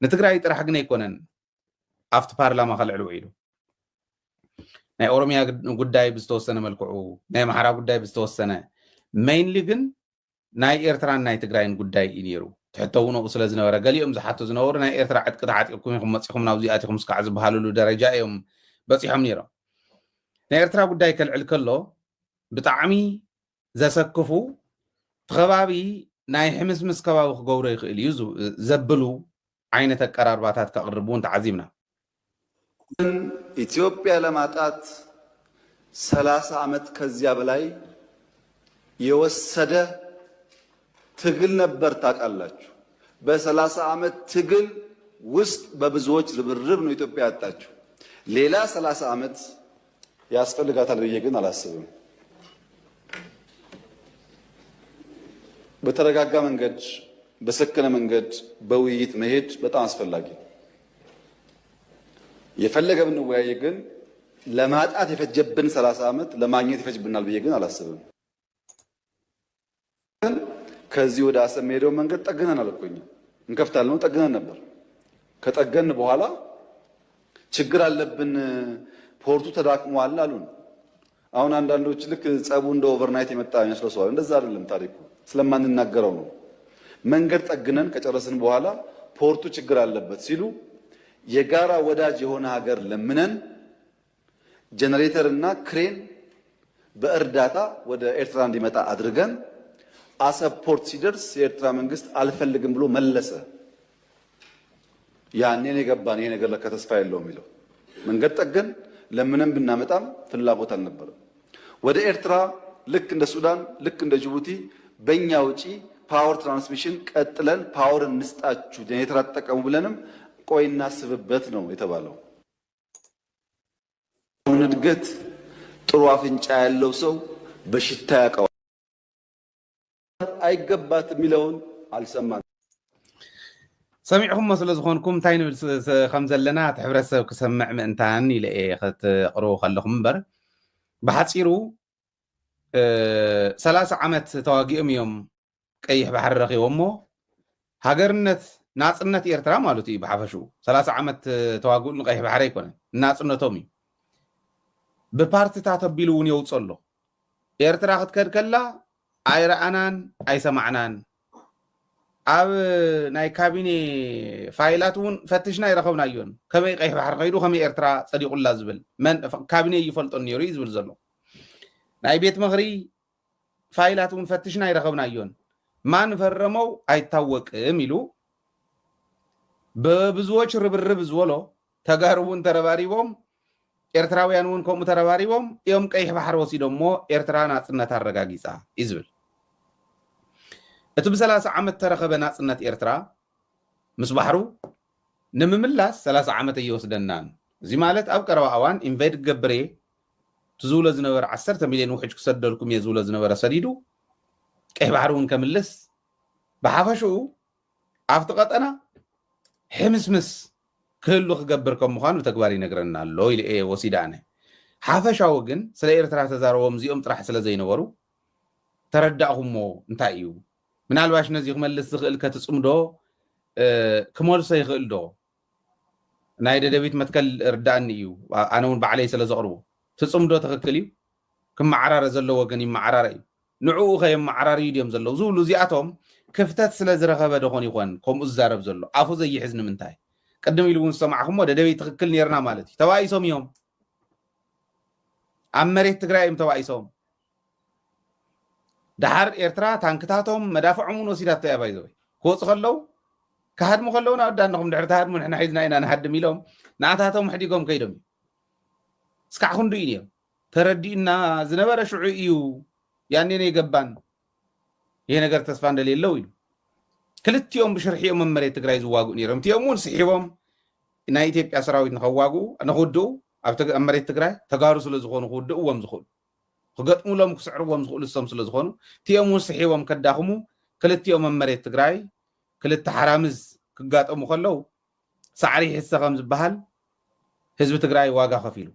ንትግራይ ጥራሕ ግን ኣይኮነን ኣብቲ ፓርላማ ከልዕል ውዒሉ። ናይ ኦሮሚያ ጉዳይ ብዝተወሰነ መልክዑ፣ ናይ ኣምሓራ ጉዳይ ብዝተወሰነ፣ ሜይንሊ ግን ናይ ኤርትራን ናይ ትግራይን ጉዳይ እዩ ነይሩ። ትሕቶ እውን ኣብኡ ስለ ዝነበረ፣ ገሊኦም ዝሓቱ ዝነበሩ፣ ናይ ኤርትራ ዕጥቂ ተዓጢቕኩም ኢኹም መፂኹም ናብዚ ኣቲኹም እስካዕ ዝበሃሉሉ ደረጃ እዮም በፂሖም ነይሮም። ናይ ኤርትራ ጉዳይ ከልዕል ከሎ ብጣዕሚ ዘሰክፉ፣ እቲ ከባቢ ናይ ሕምስምስ ከባቢ ክገብሮ ይኽእል እዩ ዝ-፣ ዘብሉ ዓይነት ኣቀራርባታት ከቕርቡ እውን ተዓዚብና። ኢትዮጵያ ለማጣት ሰላሳ ዓመት ከዚያ በላይ የወሰደ ትግል ነበር። ታውቃላችሁ፣ በሰላሳ ዓመት ትግል ውስጥ በብዙዎች ርብርብ ነው ኢትዮጵያ ያጣችው። ሌላ ሰላሳ ዓመት ያስፈልጋታል ብዬ ግን አላስብም። በተረጋጋ መንገድ፣ በሰከነ መንገድ በውይይት መሄድ በጣም አስፈላጊ። የፈለገ ብንወያይ ግን ለማጣት የፈጀብን ሰላሳ ዓመት ለማግኘት ይፈጅብናል ብዬ ግን አላስብም። ከዚህ ወደ አሰብ የሚሄደውን መንገድ ጠግነናል እኮ እኛ። እንከፍታለን ነው፣ ጠግነን ነበር። ከጠገን በኋላ ችግር አለብን፣ ፖርቱ ተዳክሟል አሉን። አሁን አንዳንዶች ልክ ጸቡ እንደ ኦቨርናይት የመጣ የሚመስለው ሰው አለ። እንደዛ አይደለም ታሪኩ፣ ስለማንናገረው ነው። መንገድ ጠግነን ከጨረስን በኋላ ፖርቱ ችግር አለበት ሲሉ የጋራ ወዳጅ የሆነ ሀገር ለምነን ጀነሬተር እና ክሬን በእርዳታ ወደ ኤርትራ እንዲመጣ አድርገን አሰብ ፖርት ሲደርስ የኤርትራ መንግስት አልፈልግም ብሎ መለሰ። ያኔ ነው የገባን ይሄ ነገር ለካ ተስፋ የለውም የሚለው። መንገድ ጠገን ለምነን ብናመጣም ፍላጎት አልነበረም። ወደ ኤርትራ ልክ እንደ ሱዳን፣ ልክ እንደ ጅቡቲ በእኛ ወጪ ፓወር ትራንስሚሽን ቀጥለን ፓወር እንስጣችሁ፣ ጀነሬተር አትጠቀሙ ብለንም ቆይ እናስብበት ነው የተባለው። አሁን እድገት ጥሩ አፍንጫ ያለው ሰው በሽታ ያውቀዋል። አይገባትም የሚለውን አልሰማንም። ሰሚዕኹሞ ስለ ዝኾንኩም እንታይ ንብል ስ-፣ ስ-፣ ከም ዘለና እቲ ሕብረተሰብ ክሰምዕ ምእንታን ኢለ እየ ክትቕርቡ ከለኹም እምበር፣ ብሓፂሩ፣ እ፣ ሰላሳ ዓመት ተዋጊኦም እዮም ቀይሕ ባሕሪ ረኺቦሞ። ሃገርነት፣ ናፅነት ኤርትራ ማለት እዩ ብሓፈሽኡ። ሰላሳ ዓመት ተዋግኡ ንቀይሕ ባሕሪ ኣይኮነን፣ ናፅነቶም እዩ። ብፓርትታት ኣቢሉ እውን የውፅኦ ኣሎ። ኤርትራ ክትከድ ከላ ኣይረኣናን ኣይሰማዕናን። ኣብ ናይ ካቢኔ ፋይላት እውን ፈትሽና ኣይረኸብናዮን። ከመይ ቀይሕ ባሕሪ ከይዱ፣ ከመይ ኤርትራ ጸዲቑላ ዝብል መን ካቢኔ ይፈልጦ ነይሩ እዩ ዝብል ዘሎ። ናይ ቤት ምኽሪ ፋይላት እውን ፈትሽና ኣይረኸብናዮን። ማን ፈረመው ኣይታወቅም ኢሉ በብዙዎች ርብርብ ዝበሎ፣ ተጋሩ እውን ተረባሪቦም፣ ኤርትራውያን እውን ከምኡ ተረባሪቦም እዮም ቀይሕ ባሕሪ ወሲዶሞ ኤርትራ ናጽነት ኣረጋጊጻ እዩ ዝብል። እቲ ብሰላሳ ዓመት ተረኸበ ናጽነት ኤርትራ ምስ ባሕሩ ንምምላስ ሰላሳ ዓመት ኣይወስደናን። እዚ ማለት ኣብ ቀረባ እዋን ኢንቨይድ ክገብር እየ፣ እቲ ዝብሎ ዝነበረ ዓሰርተ ሚልዮን ውሕጅ ክሰደልኩም እየ ዝብሎ ዝነበረ ሰዲዱ፣ ቀይሕ ባሕሪ እውን ከምልስ፣ ብሓፈሽኡ ኣብቲ ቀጠና ሕምስምስ ክህሉ ክገብር ከም ምዃኑ ብተግባር ይነግረና ኣሎ ኢለ እየ ወሲደ ኣነ። ሓፈሻዊ ግን ስለ ኤርትራ ተዛረቦም እዚኦም ጥራሕ ስለ ዘይነበሩ ተረዳእኹሞ እንታይ እዩ? ምናልባሽ ነዚ ክመልስ ዝኽእል ከ እቲ ጽምዶ፣ እ፣ ክመልሶ ይኽእል ዶ? ናይ ደደቢት መትከል ርዳእኒ እዩ። ኣ-፣ ኣነ እውን ባዕለይ ስለ ዘቕርቦ። እቲ ጽምዶ ትኽክል እዩ። ክመዓራረ ዘለዎ ግን ይመዓራረ እዩ። ንዕኡ ከ የመዓራርዩ ድዮም ዘለዉ ዝብሉ እዚኣቶም ክፍተት ስለ ዝረኸበ ዶ ኾን ይኾን ከምኡ ዝዛረብ ዘሎ? ኣፉ ዘይሕዝ ንምንታይ? ቅድም ኢሉ እውን ዝሰማዕኹሞ ደደቢት ትኽክል ኔርና ማለት እዩ። ተባኢሶም እዮም። ኣብ መሬት ትግራይ እዮም ተባኢሶም። ደሓር ኤርትራ ታንክታቶም መዳፍዖም እውን ወሲዳቶ እያ። ባይዘወይ ክወፁ ከለዉ፣ ክሃድሙ ከለዉ ናብ ኣዳንኹም ድሕሪ ትሃድሙ ንሕና ሒዝና ኢና ንሃድም ኢሎም ንኣታቶም ኣሕዲጎም ከይዶም እዩ። እስካዕ ክንዱ እዩ ነይሩ። ተረዲኡና ዝነበረ ሽዑ እዩ፣ ያኔ ነው የገባን። ይሄ ነገር ተስፋ እንደሌለው ኢሉ። ክልቲኦም ብሽርሒ እዮም ኣብ መሬት ትግራይ ዝዋግኡ ነይሮም። እቲኦም እውን ስሒቦም ናይ ኢትዮጵያ ሰራዊት ንኸዋግኡ፣ ንኽውድኡ ኣብ ትግ-፣ ኣብ መሬት ትግራይ ተጋሩ ስለ ዝኾኑ ክውድእዎም ዝኽእሉ፣ ክገጥሙሎም ክስዕርዎም ዝኽእሉ እሶም ስለ ዝኾኑ፣ እቲኦም እውን ስሒቦም ከዳኽሙ፣ ክልቲኦም ኣብ መሬት ትግራይ ክልተ ሓራምዝ ክጋጠሙ ከለዉ፣ ሳዕሪ ይሕሰ ከም ዝበሃል ህዝቢ ትግራይ ዋጋ ከፊሉ።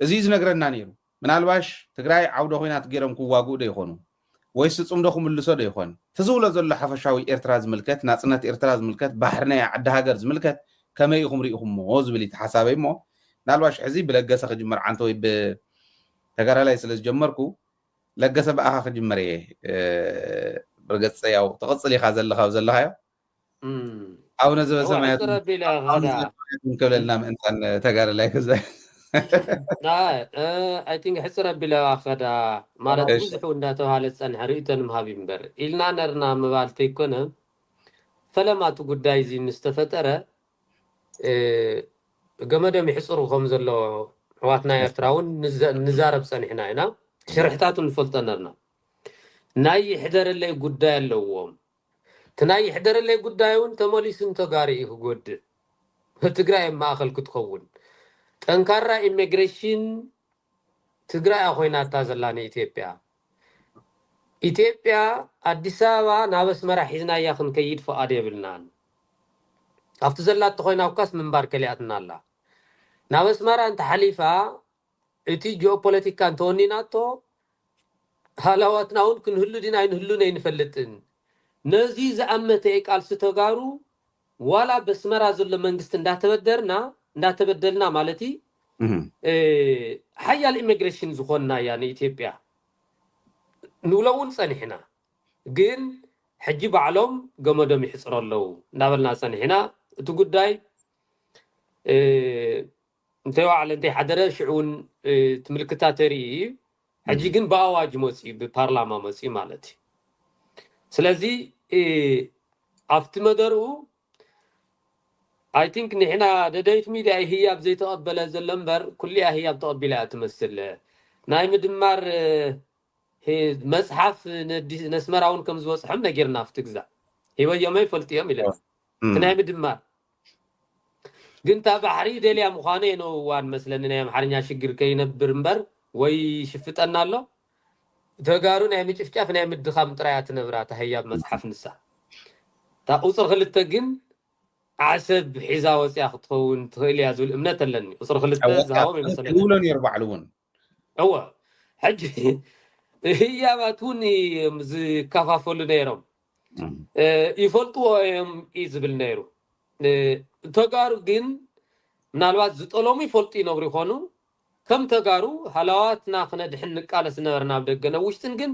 እዚ እዩ ዝነግረና ነይሩ። ምናልባሽ ትግራይ ዓውደ ኹናት ገይሮም ክዋግኡ ዶ ይኾኑ? ወይስ ጽምዶ ክምልሶ ዶ ይኾን? እቲ ዝብሎ ዘሎ ሓፈሻዊ ኤርትራ ዝምልከት፣ ናጽነት ኤርትራ ዝምልከት፣ ባሕሪ ናይ ዓዲ ሃገር ዝምልከት ከመይ ኢኹም ርኢኹምዎ ዝብል እዩ እቲ ሓሳበይ። እሞ ምናልባሽ ሕዚ ብለገሰ ክጅምር ዓንተ ወይ ብተጋዳላይ ስለ ዝጀመርኩ ለገሰ ብኣኻ ክጅምር እየ። እ፣ ብርግጽ ያው ትቕጽል ኢኻ ዘለኻ ኣብ ዘለኻዮ። እም። ኣቡነ እዋ፣ ዘበሰማያት ሕጽር ኣቢለ ኣቡነ ከዳ። ዘበሰማያት ክብለልና ምእንታን ተጋዳላይ ክዘ- ናይ፣ እ፣ I think ሕጽር ኣቢለ ከዳ ማለት እሺ። ብዙሕ እንዳተባሃለ ዝጸንሐ ርእይቶ ንምሃብ እዩ እምበር ኢልና ነርና ምባል ተይኮነ፣ ፈለማ እቲ ጉዳይ እዚ ምስ ተፈጠረ፣ እ፣ ገመዶም ይሕጽሩ ከም ዘሎ ኣሕዋትና ኤርትራ እውን ንዘ-፣ ንዛረብ ጸኒሕና ኢና። ሽርሕታቱ ንፈልጦ ነርና። ናይ ይሕደረለይ ጉዳይ ኣለዎም። እቲ ናይ ይሕደረለይ ጉዳይ እውን ተመሊሱ ንተጋሩ እዩ ክጎድእ። ትግራይ ኣብ ማእኸል ክትኸውን። ጠንካራ ኢሚግሬሽን ትግራይ ኮይናታ ዘላ ንኢትዮጵያ። ኢትዮጵያ ኣዲስ ኣበባ ናብ ኣስመራ ሒዝናያ ክንከይድ ፍቓድ የብልናን። ኣብቲ ዘላቶ ኮይና እኳስ ምንባር ከሊኣትና ኣላ። ናብ ኣስመራ እንተሓሊፋ እቲ ጂኦፖለቲካ እንተወኒናቶ ሃላዋትና እውን ክንህሉ ዲና ኣይንህሉን ኣይንፈልጥን። ነዚ ዝኣመተ እዩ ቃልሲ ተጋሩ ዋላ በስመራ ዘሎ መንግስቲ እንዳተበደርና፣ እንዳተበደልና ማለት እዩ፣ እህ። እ፣ ሓያል ኢሚግሬሽን ዝኾንና እያ ንኢትዮጵያ ንብሎ እውን ጸኒሕና። ግን ሕጂ ባዕሎም ገመዶም ይሕጽሩ ኣለዉ እንዳበልና ጸኒሕና። እቲ ጉዳይ፣ እ፣ እንተይወዓለ እንተይሓደረ ሽዑ እውን፣ እ፣ ትምልክታ ተርኢ እዩ። ሕጂ እህ። ግን ብኣዋጅ መፅዩ፣ ብፓርላማ መፅዩ ማለት እዩ። ስለዚ፣ እ፣ ኣብቲ መደርኡ I think ንሕና ደደቢት ሚድያ እዩ ህያብ ዘይተቐበለ ዘሎ እምበር ኩሊኣ ህያብ ተቐቢላ እያ ትመስል። ናይ ምድማር፣ እ፣ ህ-፣ መፅሓፍ ነዲ-፣ ነስመራ እውን ከም ዝበፅሖም ነጊርና ኣብቲ ግዛ። ህይወዮመ ይፈልጡ እዮም ኢለን። እም። እቲ ናይ ምድማር ግን እታ ባሕሪ ደልያ ምዃኑ የነውዋን መስለኒ ናይ ኣምሓርኛ ሽግር ከይነብር እምበር ወይ ሽፍጠና ኣሎ። ተጋሩ ናይ ምጭፍጫፍ ናይ ምድኻም ጥራይ እያ ትነብራ እታ ህያብ መፅሓፍ ንሳ። እታ ቁፅሪ ክልተ ግን ዓሰብ ሒዛ ወፅያ ክትኸውን ትኽእል እያ ዝብል እምነት ኣለኒ። ቁፅሪ ክልተ ዝሃቦም ይመስለኒ። ይብሎ ነይሩ ባዕሉ እውን። እወ፣ ሕጂ ህያባት እውን እዮም ዝከፋፈሉ ነይሮም። እም። እ፣ ይፈልጥዎ እዮም እዩ ዝብል ነይሩ። እ፣ ተጋሩ ግን ምናልባት ዝጠለሙ ይፈልጡ ይነብሩ ይኾኑ። ከም ተጋሩ ሃላዋትና ክነድሕን ንቃለስ ነበርና ኣብ ደገን ኣብ ውሽጥን። ግን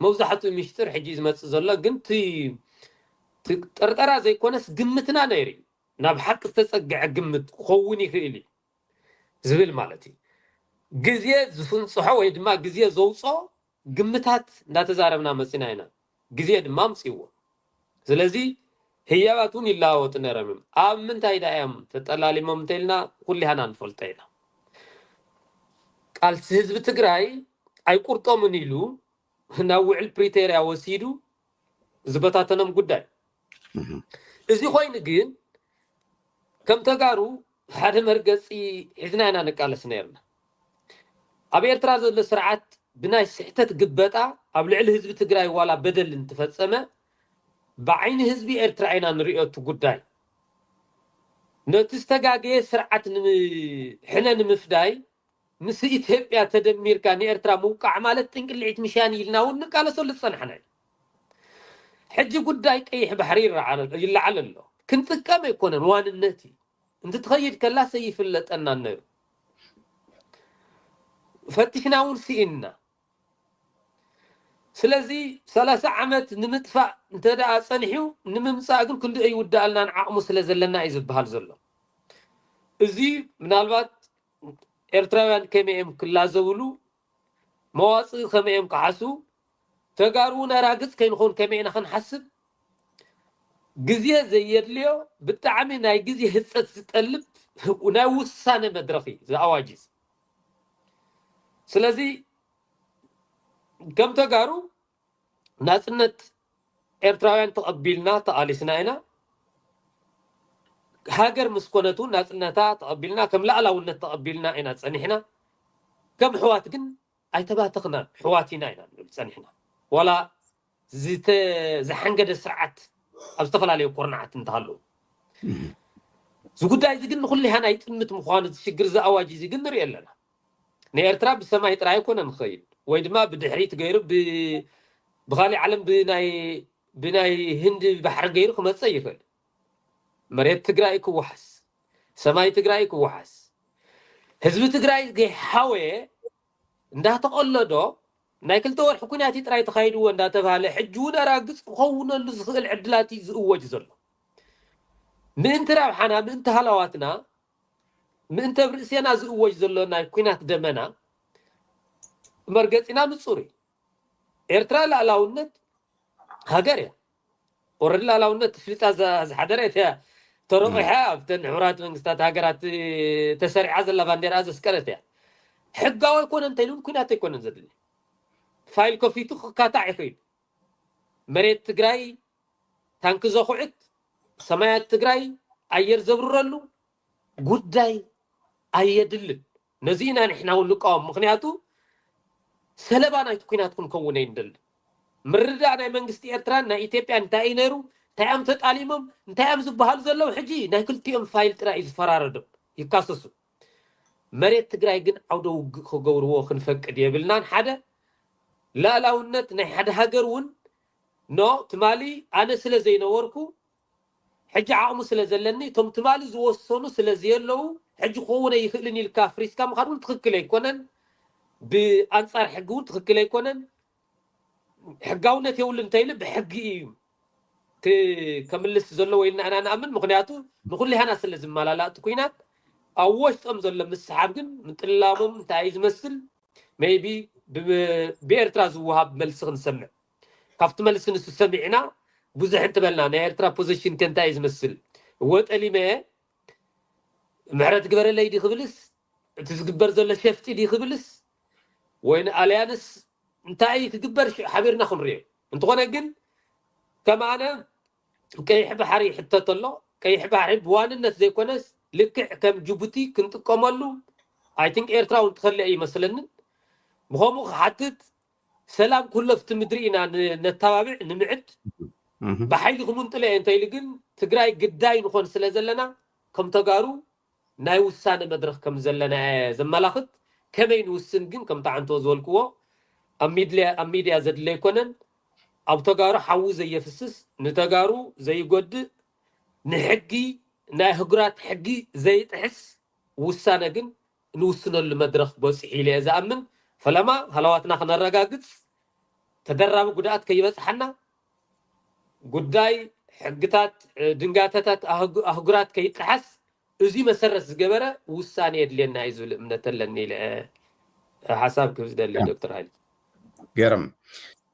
መብዛሕትኡ ሚስጥር ሕጂ እዩ ዝመጽእ ዘሎ። ግን እቲ፣ እቲ ጥርጠራ ዘይኮነስ ግምትና ነይሩ እዩ። ናብ ሓቂ ዝተጸግዐ ግምት ክኸውን ይኽእል እዩ ዝብል ማለት እዩ። ግዜ ዝፍንጽሖ ወይ ድማ ግዜ ዘውጾ ግምታት እንዳተዛረብና መጺና ኢና። ግዜ ድማ ኣምጽእዎ። ስለዚ ህያባት እውን ይለዋወጡ ነይሮም እዮም። ኣብ ምንታይ ደኣ እዮም ተጠላሊሞም እንተኢልና ኩሊሃና ንፈልጦ ኢና። ቃልሲ ህዝቢ ትግራይ ኣይቁርጦምን ኢሉ ናብ ውዕል ፕሪቶርያ ወሲዱ ዝበታተኖም ጉዳይ። እህ። እዚ ኮይኑ ግን ከም ተጋሩ ሓደ መርገፂ ሒዝና ኢና ንቃለስ ነይርና። ኣብ ኤርትራ ዘሎ ስርዓት ብናይ ስሕተት ግበጣ ኣብ ልዕሊ ህዝቢ ትግራይ ዋላ በደል እንትፈጸመ ብዓይኒ ህዝቢ ኤርትራ ኢና ንሪኦ እቲ ጉዳይ። ነቲ ዝተጋገየ ስርዓት ንም-፣ ሕነ ንምፍዳይ ምስ ኢትዮጵያ ተደሚርካ ንኤርትራ ምውቃዕ ማለት ጥንቅልዒት ምሻን ኢልና እውን ንቃለሰሉ ዝጸናሕና እዩ። ሕጂ ጉዳይ ቀይሕ ባሕሪ ይረዓ-፣ ይለዓል ኣሎ። ክንጥቀም ኣይኮነን፣ ዋንነት እዩ። እንትትኸይድ ከላስ ኣይፍለጠናን ነይሩ። ፈቲሽና እውን ስኢንና። ስለዚ ሰላሳ ዓመት ንምጥፋእ እንተ ደኣ ጸኒሑ፣ ንምምጻእ ግን ክንድኡ ኣይውዳኣልናን ዓቕሙ ስለ ዘለና እዩ ዝበሃል ዘሎ። እዚ ምናልባት ኤርትራውያን ከመይ እዮም ክላዘብሉ፣ መዋጽኢ ከመይ እዮም ክሓስቡ፣ ተጋሩ እውን ኣራግጽ ከይንኸውን ከመይ ኢና ክንሓስብ፣ ግዜ ዘየድልዮ ብጣዕሚ ናይ ግዜ ህጸት ዝጠልብ ናይ ውሳነ መድረኽ እዩ እዚ ኣዋጅ እዚ። ስለዚ ከም ተጋሩ ናጽነት ኤርትራውያን ተቐቢልና ተቓሊስና ኢና። ሃገር ምስ ኮነት እውን ናጽነታ ተቐቢልና ከም ላእላውነት ተቐቢልና ኢና ጸኒሕና። ከም ኣሕዋት ግን ኣይተባተኽናን፣ ኣሕዋት ኢና ኢና ንብል ጸኒሕና። ዋላ ዝተ-፣ ዝሓንገደ ስርዓት ኣብ ዝተፈላለዩ ኩርናዓት እንተሃለዉ። እህ። እዚ ጉዳይ እዚ ግን ንኹሉ ኢሃና ይጥምት ምዃኑ፣ እዚ ሽግር፣ እዚ ኣዋጅ እዚ ግን ንሪኦ ኣለና። ንኤርትራ ብሰማይ ጥራይ ኣይኮነን ክኸይድ፣ ወይ ድማ ብድሕሪት ገይሩ ብ-፣ ብኻሊእ ዓለም ብናይ ብናይ ህንዲ ባሕሪ ገይሩ ክመፀ ይኽእል። መሬት ትግራይ ክወሓስ፣ ሰማይ ትግራይ ክወሓስ፣ ህዝቢ ትግራይ ገይሓወየ እንዳተቐለዶ ናይ ክልተ ወርሒ ኩናት እዩ ጥራይ ተኻይድዎ እንዳተባሃለ ሕጂ እውን ኣራግፅ ክኸውነሉ ዝኽእል ዕድላት እዩ ዝእወጅ ዘሎ። ምእንቲ ረብሓና፣ ምእንቲ ሃላዋትና፣ ምእንተ ብርእሴና ዝእወጅ ዘሎ ናይ ኩናት ደመና መርገፂና ንፁር እዩ። ኤርትራ ላእላውነት ሃገር እያ። ኦረዲ ላእላውነት ፍልጣ ዝሓደረ እያ። ተረቑሓ ኣብተን ሕቡራት መንግስታት ሃገራት ተሰሪዓ ዘላ ባንዴራ ዘስቀለት እያ። ሕጋዊ ኣይኮነን እንተኢሉ ኩናት ኣይኮነን ዘድሊ። ፋይል ከፊቱ ክካታዕ ይኽእል። መሬት ትግራይ ታንኪ ዘኹዕት፣ ሰማያት ትግራይ ኣየር ዘብርረሉ ጉዳይ ኣየድልን። ነዚ ኢና ንሕና እውን ንቃወም። ምክንያቱ ሰለባ ናይቲ ኩናት ክንከውን ኣይንደልን። ምርዳእ ናይ መንግስቲ ኤርትራን ናይ ኢትዮጵያን እንታይ እዩ ነይሩ፣ እንታይ እዮም ተጣሊሞም፣ እንታይ እዮም ዝበሃሉ ዘለዉ፣ ሕጂ ናይ ክልቲኦም ፋይል ጥራይ እዩ ዝፈራረዶም፣ ይካሰሱ። መሬት ትግራይ ግን ዓውደ ውግእ ክገብርዎ ክንፈቅድ የብልናን። ሓደ ላእላውነት ናይ ሓደ ሃገር እውን ኖ ትማሊ ኣነ ስለ ዘይነበርኩ ሕጂ ዓቕሙ ስለ ዘለኒ እቶም ትማሊ ዝወሰኑ ስለ ዘየለዉ ሕጂ ክኸውን ኣይኽእልን ኢልካ ፍሪስካ ምኻድ እውን ትኽክል ኣይኮነን። ብኣንፃር ሕጊ እውን ትኽክል ኣይኮነን። ሕጋውነት የብሉ እንተኢሉ ብሕጊ እዩ ክ- ከምልስ ዘለዎ ኢልና ኢና ንኣምን። ምክንያቱ ንኩሉ ሃና ስለ ዝመላላእ እቲ ኩናት ኣብ ወሽጦም ዘሎ ምስሓብ ግን ምጥላሞም እንታይ እዩ ዝመስል? ሜይቢ ብኤርትራ ዝወሃብ መልሲ ክንሰምዕ ካብቲ መልሲ ንሱ ሰሚዕና ብዙሕ እንትበልና ናይ ኤርትራ ፖዚሽን ከ እንታይ እዩ ዝመስል? እወ ጠሊመ ምሕረት ግበረለይ ዲ ክብልስ እቲ ዝግበር ዘሎ ሸፍጢ ዲ ክብልስ ወይ ንኣልያንስ እንታይ ክግበር ሽዑ ሓቢርና ክንሪኦ። እንተኾነ ግን ከም ኣነ ቀይሕ ባሕሪ ይሕተት ኣሎ። ቀይሕ ባሕሪ ብዋንነት ዘይኮነስ ልክዕ ከም ጅቡቲ ክንጥቀመሉ ኣይ ቲንክ ኤርትራ እውን ትኸልእ ይመስለንን። ብኸምኡ ክሓትት ሰላም ኩሎ ኣብቲ ምድሪ ኢና ን- ነተባብዕ ንምዕድ ብሓይሊ ክምንጥሎ እየ እንተኢሉ ግን ትግራይ ግዳይ ንኾን ስለ ዘለና ከም ተጋሩ ናይ ውሳነ መድረኽ ከም ዘለና እየ ዘመላኽት። ከመይ ንውስን ግን ከምቲ ዓንቶ ዝበልክዎ ኣብ ሚድያ ኣብ ሚድያ ዘድለ ኣይኮነን። ኣብ ተጋሩ ሓዊ ዘየፍስስ ንተጋሩ ዘይጎድእ ንሕጊ ናይ ህጉራት ሕጊ ዘይጥሕስ ውሳነ ግን ንውስነሉ መድረኽ በፂሑ ኢለ እየ ዝኣምን። ፈለማ ሃለዋትና ክነረጋግፅ ተደራቢ ጉድኣት ከይበፅሓና ጉዳይ ሕግታት ድንጋተታት ኣህጉራት ከይጠሓስ እዚ መሰረት ዝገበረ ውሳኔ የድልየና እዩ ዝብል እምነት ኣለኒ ኢለ ሓሳብ ክብ ዝደሊ ዶክተር ሃይለ። ገርም